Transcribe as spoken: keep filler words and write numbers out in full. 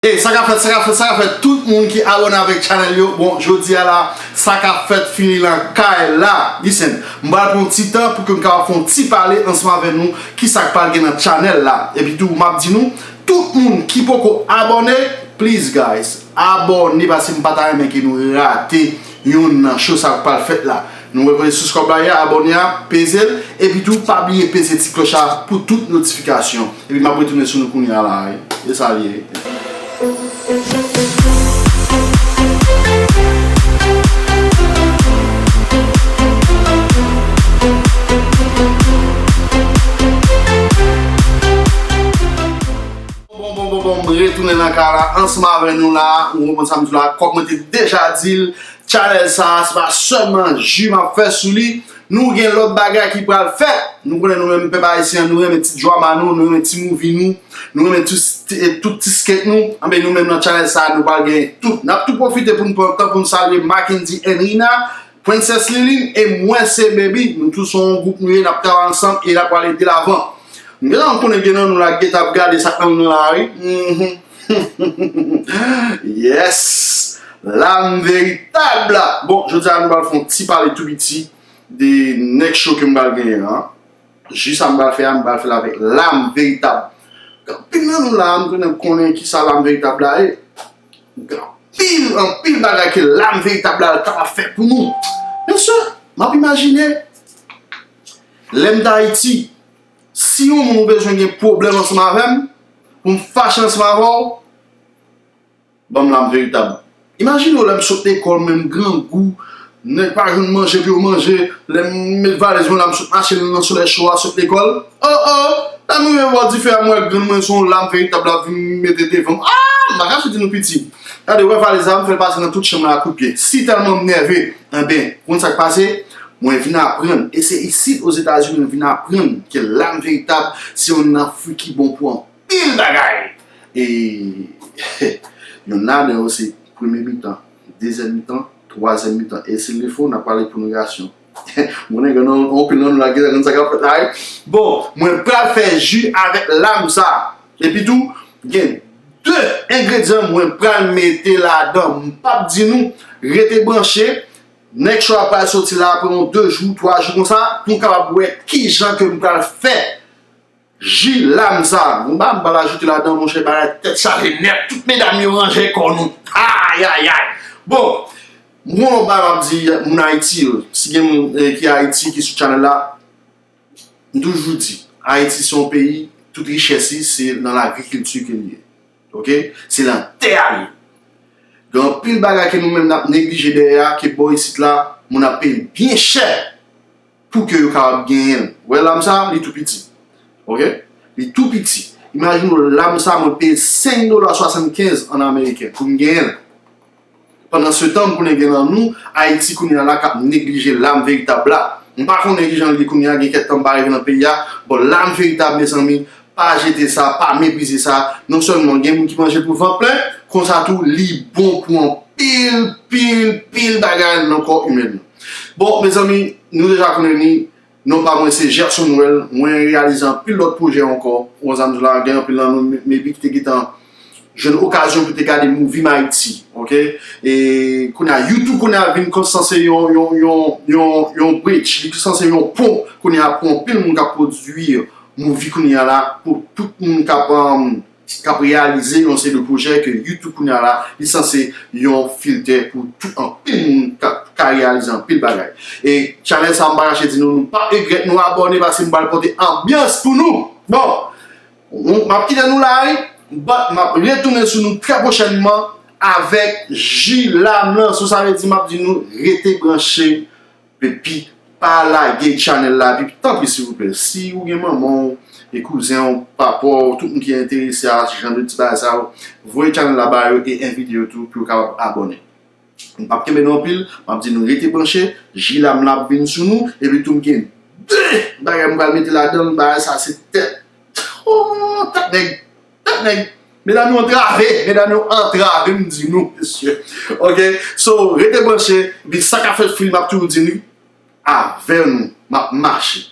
Ey, sa k ap fèt, sa k ap fèt, sa k ap fèt, tout moun ki abòne avèk channel yo. Bon, jodi a la, sa k ap fèt fini nan kay la. Listen, m pral pran yon ti tan pou ke m kapab fè yon ti pale ansanm avè nou ki sa k pral gen nan channel la. Epi tou, m ap di nou, tout moun ki poko abòne, please guys, abòne paske m pa ta renmen ke nou rate youn nan show sa k pral fèt la. Nou wè kote sous kòb la ye a, abòne a, peze l, epi tou pa bliye peze ti klòch la pou tout notifikasyon. Epi m ap retounen sou nou kounye a la, wi. E sa l ye. Bon, bon, bon, bon, m retounen nan kay la ansanm avè nou la. Ou konprann sa m di la, kòm mwen te deja di l, channel sa, se pa sèlman ji m ap fè sou li. Nou gen lòt bagay ki pral fèt. Nou konnen nou menm pèp ayisyen an, nou renmen ti drama nou, nou renmen ti movie nou, nou renmen tout, tout ti skit nou. Anben, nou menm nan channel sa, nou pral gen tout. N ap tou pwofite pou n pran tan pou n salye Mackendy Henrina, Princess Liline e mwen se Baby. Nou tou se yon gwoup nou ye, n ap travay ansanm e n ap pral ede lavan. M gentan konnen gen nan nou la ki gentan ap gade sa k nan nou la, wi. Mhm. Yes! Lam veritab la. Bon, jodi a nou pral fè yon ti pale tou piti de nèg cho ke m pral genyen an. Ji sa m pral fè a, m pral fè l avèk lam veritab. Gen anpil nan nou la, m konnen, konnen ki sa lam veritab la ye. Gen anpil, anpil bagay ke lam veritab la ta fè pou nou. Mesye, m ap imajine, lè m t Ayiti, si yon moun ou bezwen gen pwoblèm ansanm avè m, pou m fache ansanm avè w, ban m lam veritab. Imajine w lè m sot lekòl, men m grangou, nèg pa jwenn manje pou yo manje, lè m met valiz mwen la, m sot mache nan solèy cho a, sot lekòl. Oh, oh, lè m rive bò dife a, m wè grann mwen se yon lam veritab l ap vin mete devan m. Ah, m pa ka sot di nou piti. Gade, wè valiz la, m fè l pase nan tout chanm la kout pye. Si tèlman m nève, enben, ou konn sa k pase? Mwen vin aprann, e se isit Ozetazini m vin aprann ke lam veritab se yon nan fwi ki bon pou anpil bagay. E youn ladan yo se premye mitan, dezyèm mitan, twazyèm mitan. E si l fo, n ap pale pwonografyasyon. M konnen gen anpil nan nou la ki konn sa k ap fèt la, wi. Bon, mwen pral fè ji avèk lam sa. Epi tou, gen de engredyan mwen pral mete ladan. M p ap di nou, rete branche. Nèg cho a pral soti la apre yon de jou, twa jou konsa, pou w kapab wè kijan ke m pral fè ji lam sa. Gon bagay m pral ajoute ladan, monchè, bagay tèt chaje nèt. Tout medam yo ranje kò nou. Ayayay. Bon, m gon lòt bagay m ap di moun Ayiti yo. Si gen moun, eh, ki Ayiti, ki sou channel la, m toujou di, Ayiti se yon peyi, tout richès li, se nan lagrikilti ke li ye. Oke? Se nan tè a li ye. Gen anpil bagay ke nou menm n ap neglije dèyè a, ke bò isit la, moun ap peye l byen chè pou ke yo kapab genyen l. Ou wè lam sa, li tou piti. Oke? Li tou piti. Imajine w, lam sa, mwen peye senk dola swasannkenz an ameriken pou m genyen l. Pandan se tan, m konnen gen nan nou, Ayiti kounye a la k ap neglije lam veritab la. M pa konnen kijan l ye kounye a, gen kèk tan m pa rive nan peyi a. Bon, lam veritab, mezanmi, pa jete sa, pa meprize sa. Non sèlman gen moun ki manje pou vant plen, konsa tou, li bon pou anpil, pil, pil bagay nan kò imen nan. Bon, mezanmi, nou deja konnen li, non pa mwen se Gerson Noël, mwen reyalize anpil lòt pwojè ankò. Ou konn sa m di w la, gen anpil nan nou, maybe ki te gentan jwenn okazyon pou te gade movie m Ayiti, oke? E kounye a, YouTube kounye a vin kon sanse yon, yon, yon, yon, yon bridge, li sanse yon pon kounye a pou anpil moun k ap pwodui movie kounye a la, pou tout moun k ap, um, k ap reyalize yon seri de pwojè ke YouTube kounye a la, li sanse yon filtè pou tout anpil moun k ap ka reyalize anpil bagay. E channel sa, m pa kache di nou, nou p ap regrèt nou abòne paske m pral pote anbyans pou nou. Bon, m ap kite nou la, wi, but m ap retounen sou nou trè pwochènman avèk ji lam lan. So sa vle di, m ap di nou rete branche. Epi pa lage channel la, epi tanpri silvouplè, si ou gen manman w, e kouzen w, papa w, tout moun ki enterese a jan de ti bagay sa yo, voye channel la ba yo e envite yo tou pou yo kapab abòne. M p ap kenbe nou anpil, m ap di nou rete branche, ji lam lan ap vin sou nou, epi tou m gen de bagay m pral mete ladan l, bagay sa se tèt, oh, tèt nèg. Tèt nèg. Medam yo antrave, medam yo antrave, m di nou, mesye. Oke? So, rete branche, epi sa k ap fèt fini, m ap toujou di nou, avè nou, m ap mache.